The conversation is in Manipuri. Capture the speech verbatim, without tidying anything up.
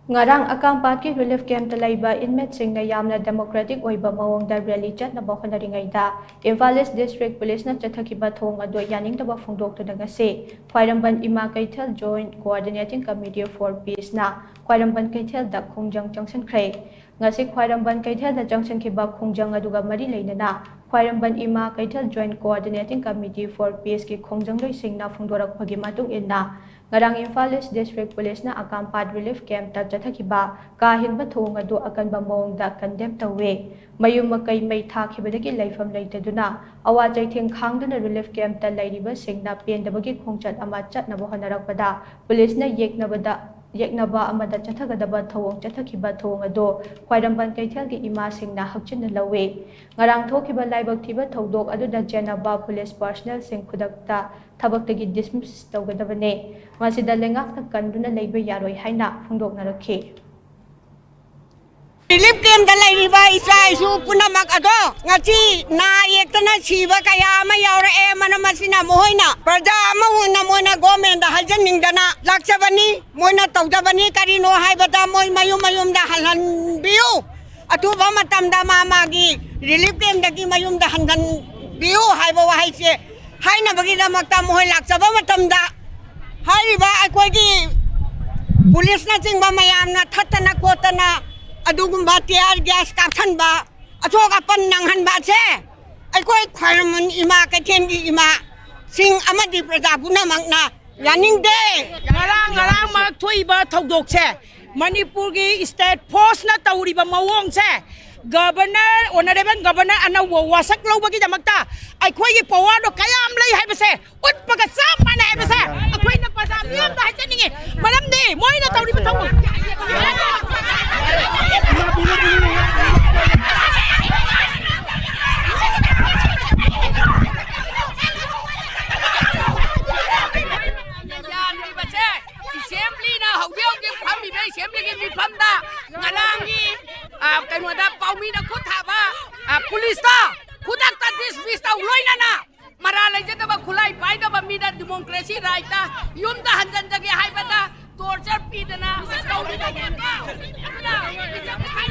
ꯉꯔꯥꯡ ꯑꯀꯥꯝꯄꯥꯠꯀꯤ ꯔꯤꯂꯤꯐ ꯀꯦꯝꯞꯇ ꯂꯩꯕ ꯏꯟꯃꯦꯠꯁꯤꯡꯅ ꯌꯥꯝꯅ ꯗꯦꯃꯣꯀ꯭ꯔꯦꯇꯤꯛ ꯑꯣꯏꯕ ꯃꯑꯣꯡꯗ ꯔꯦꯂꯤ ꯆꯠꯅꯕ ꯍꯣꯠꯅꯔꯤꯉꯩꯗ ꯏꯝꯐꯥꯜ ꯏꯁ ꯗꯤꯁꯇ꯭ꯔꯤꯛ ꯄꯨꯂꯤꯁꯅ ꯆꯠꯊꯈꯤꯕ ꯊꯧꯑꯣꯡ ꯑꯗꯨ ꯌꯥꯅꯤꯡꯗꯕ ꯐꯣꯡꯗꯣꯛꯇꯨꯅ ꯉꯁꯤ ꯈ꯭ꯋꯥꯏꯔꯝꯕꯟ ꯏꯃꯥ ꯀꯩꯊꯦꯜ ꯖꯣꯏꯟꯠ ꯀꯣꯑꯣꯔꯗꯤꯅꯦꯇꯤꯡ ꯀꯃꯤꯇꯤ ꯐꯣꯔ ꯄꯤꯁꯅ ꯈ꯭ꯋꯥꯏꯔꯝꯕꯟ ꯀꯩꯊꯦꯜꯗ ꯈꯣꯡꯖꯪ ꯆꯪꯁꯤꯟꯈ꯭ꯔꯦ꯫ ꯉꯁꯤ ꯈ꯭ꯋꯥꯏꯔꯝꯕꯟ ꯀꯩꯊꯦꯜꯗ ꯆꯪꯁꯤꯟꯈꯤꯕ ꯈꯣꯡꯖꯪ ꯑꯗꯨꯒ ꯃꯔꯤ ꯂꯩꯅꯅ ꯈ꯭ꯋꯥꯏꯔꯝꯕꯟ ꯏꯃꯥ ꯀꯩꯊꯦꯜ ꯖꯣꯏꯟꯠ ꯀꯣꯑꯣꯔꯗꯤꯅꯦꯇꯤꯡ ꯀꯃꯤꯇꯤ ꯐꯣꯔ ꯄꯤꯁꯀꯤ ꯈꯣꯡꯖꯪꯂꯣꯏꯁꯤꯡꯅ ꯐꯣꯡꯗꯣꯔꯛꯄꯒꯤ ꯃꯇꯨꯡ ꯏꯟꯅ, ꯉꯔꯥꯡ ꯏꯝꯐꯥꯜ ꯏꯁ ꯗꯤꯁꯇ꯭ꯔꯤꯛ ꯄꯨꯂꯤꯁꯅ ꯑꯀꯥꯝꯄꯥꯠ ꯔꯤꯂꯤꯐ ꯀꯦꯝꯞꯇ ꯆꯠꯊꯈꯤꯕ ꯀꯥ ꯍꯦꯟꯕ ꯊꯧꯑꯣꯡ ꯑꯗꯨ ꯑꯀꯟꯕ ꯃꯑꯣꯡꯗ ꯀꯟꯗꯦꯝ ꯇꯧꯏ꯫ ꯃꯌꯨꯝ ꯃꯀꯩ ꯃꯩ ꯊꯥꯈꯤꯕꯗꯒꯤ ꯂꯩꯐꯝ ꯂꯩꯇꯗꯨꯅ ꯑꯋꯥ ꯆꯩꯊꯦꯡ ꯈꯥꯡꯗꯨꯅ ꯔꯤꯂꯤꯐ ꯀꯦꯝꯞꯇ ꯂꯩꯔꯤꯕꯁꯤꯡꯅ ꯄꯦꯟꯗꯕꯒꯤ ꯈꯣꯡꯆꯠ ꯑꯃ ꯆꯠꯅꯕ ꯍꯣꯠꯅꯔꯛꯄꯗ ꯄꯨꯂꯤꯁꯅ ꯌꯦꯛꯅꯕꯗ, ꯌꯦꯛꯅꯕ ꯑꯃꯗ ꯆꯠꯊꯒꯗꯕ ꯊꯧꯑꯣꯡ ꯆꯠꯊꯈꯤꯕ ꯊꯧꯑꯣꯡ ꯑꯗꯨ ꯈ꯭ꯋꯥꯏꯔꯝꯕꯟ ꯀꯩꯊꯦꯜꯒꯤ ꯏꯃꯥꯁꯤꯡꯅ ꯍꯛꯆꯤꯟꯅ ꯂꯧꯏ꯫ ꯉꯔꯥꯡ ꯊꯣꯛꯈꯤꯕ ꯂꯥꯏꯕꯛ ꯊꯤꯕ ꯊꯧꯗꯣꯛ ꯑꯗꯨꯗ ꯆꯦꯟꯅꯕ ꯄꯨꯂꯤꯁ ꯄꯥꯔꯁꯅꯦꯜꯁꯤꯡ ꯈꯨꯗꯛꯇ ꯊꯕꯛꯇꯒꯤ ꯗꯤꯁꯃꯤꯁ ꯇꯧꯒꯗꯕꯅꯤ꯫ ꯃꯁꯤꯗ ꯂꯩꯉꯥꯛꯅ ꯀꯟꯗꯨꯅ ꯂꯩꯕ ꯌꯥꯔꯣꯏ ꯍꯥꯏꯅ ꯐꯣꯡꯗꯣꯛꯅꯔꯛꯈꯤ꯫ ꯔꯤꯂꯤꯐ ꯀꯦꯝꯞꯇ ꯂꯩꯔꯤꯕ ꯏꯆꯥ ꯏꯁꯨ ꯄꯨꯝꯅꯃꯛ ꯑꯗꯣ ꯉꯁꯤ ꯅꯥ ꯌꯦꯛꯇꯅ ꯁꯤꯕ ꯀꯌꯥ ꯑꯃ ꯌꯥꯎꯔꯛꯑꯦ꯫ ꯃꯔꯝ ꯑꯁꯤꯅ ꯃꯈꯣꯏꯅ ꯄ꯭ꯔꯖꯥ ꯑꯃ ꯑꯣꯏꯅ ꯃꯣꯏꯅ ꯒꯣꯔꯃꯦꯟꯗ ꯍꯥꯏꯖꯅꯤꯡꯗꯅ ꯂꯥꯛꯆꯕꯅꯤ꯫ ꯃꯣꯏꯅ ꯇꯧꯖꯕꯅꯤ꯫ ꯀꯔꯤꯅꯣ ꯍꯥꯏꯕꯗ ꯃꯣꯏ ꯃꯌꯨꯝ ꯃꯌꯨꯝꯗ ꯍꯜꯍꯟꯕꯤꯌꯨ꯫ ꯑꯊꯨꯕ ꯃꯇꯝꯗ ꯃꯥ ꯃꯥꯒꯤ ꯔꯤꯂꯤꯐ ꯀꯦꯝꯞꯇꯒꯤ ꯃꯌꯨꯝꯗ ꯍꯟꯍꯟꯕꯤꯌꯨ ꯍꯥꯏꯕ ꯋꯥꯍꯩꯁꯦ ꯍꯥꯏꯅꯕꯒꯤꯗꯃꯛꯇ ꯃꯈꯣꯏ ꯂꯥꯛꯆꯕ ꯃꯇꯝꯗ ꯍꯥꯏꯔꯤꯕ ꯑꯩꯈꯣꯏꯒꯤ ꯄꯨꯂꯤꯁꯅꯆꯤꯡꯕ ꯃꯌꯥꯝꯅ ꯊꯠꯇꯅ ꯈꯣꯠꯇꯅ ꯑꯗꯨꯒꯨꯝꯕ tear gas ꯀꯥꯞꯁꯟꯕ, ꯑꯁꯣꯛ ꯑꯄꯟ ꯅꯪꯍꯟꯕ ꯑꯁꯦ ꯑꯩꯈꯣꯏ ꯈ꯭ꯋꯥꯏꯔꯝꯕꯟ ꯏꯃꯥ ꯀꯩꯊꯦꯜꯒꯤ ꯏꯃꯥꯁꯤꯡ ꯑꯃꯗꯤ ꯄ꯭ꯔꯖꯥ ꯄꯨꯝꯅꯃꯛꯅ ꯌꯥꯅꯤꯡꯗꯦ꯫ ꯉꯔꯥꯡ, ꯉꯔꯥꯡꯃꯛ ꯊꯣꯛꯏꯕ ꯊꯧꯗꯣꯛꯁꯦ, ꯃꯅꯤꯄꯨꯔꯒꯤ state force ꯅ ꯇꯧꯔꯤꯕ ꯃꯑꯣꯡꯁꯦ, Governor, Honourable Governor ꯑꯅꯧꯕ ꯋꯥꯁꯛ ꯂꯧꯕꯒꯤꯗꯃꯛꯇ ꯑꯩꯈꯣꯏꯒꯤ power ꯗꯣ ꯀꯌꯥꯝ ꯂꯩ ꯍꯥꯏꯕꯁꯦ ꯎꯠꯄꯒ ꯆꯞ ꯃꯥꯟꯅꯩ ꯍꯥꯏꯕꯁꯦ ꯑꯩꯈꯣꯏꯅ ꯄ꯭ꯔꯖꯥ ꯃꯤꯌꯥꯝꯗ ꯍꯥꯏꯖꯅꯤꯡꯉꯤ꯫ ꯃꯔꯝꯗꯤ ꯃꯣꯏꯅ ꯇꯧꯔꯤꯕ ꯊꯧꯑꯣꯡ ꯌꯥꯗ꯭ꯔꯤꯕꯁꯦ, assembly ꯅ ꯍꯧꯖꯤꯛ ꯍꯧꯖꯤꯛ ꯐꯝꯃꯤꯕ assembly ꯒꯤ ꯃꯤꯐꯝꯗ ꯉꯔꯥꯡꯒꯤ, ꯑ, ꯀꯩꯅꯣꯗ ꯄꯥꯎꯃꯤꯗ ꯈꯨꯠ ꯊꯥꯕ, ꯑ, ꯄꯨꯂꯤꯁꯇꯣ ꯈꯨꯗꯛꯇ dismiss ꯇꯧ꯫ ꯂꯣꯏꯅꯅ ꯃꯔꯥꯜ ꯂꯩꯖꯗꯕ, ꯈꯨꯠꯂꯥꯏ ꯄꯥꯏꯗꯕ ꯃꯤꯗ democracy right ꯇ ꯌꯨꯝꯗ ꯍꯟꯖꯟꯖꯒꯦ ꯍꯥꯏꯕꯗ ꯇꯣꯔꯆꯔ ꯄꯤꯗꯅ ꯇꯧꯔꯤꯕ ꯄꯣꯠꯇꯣ ꯑꯗꯨꯅ ꯃꯤꯆꯪ ꯈꯥꯏ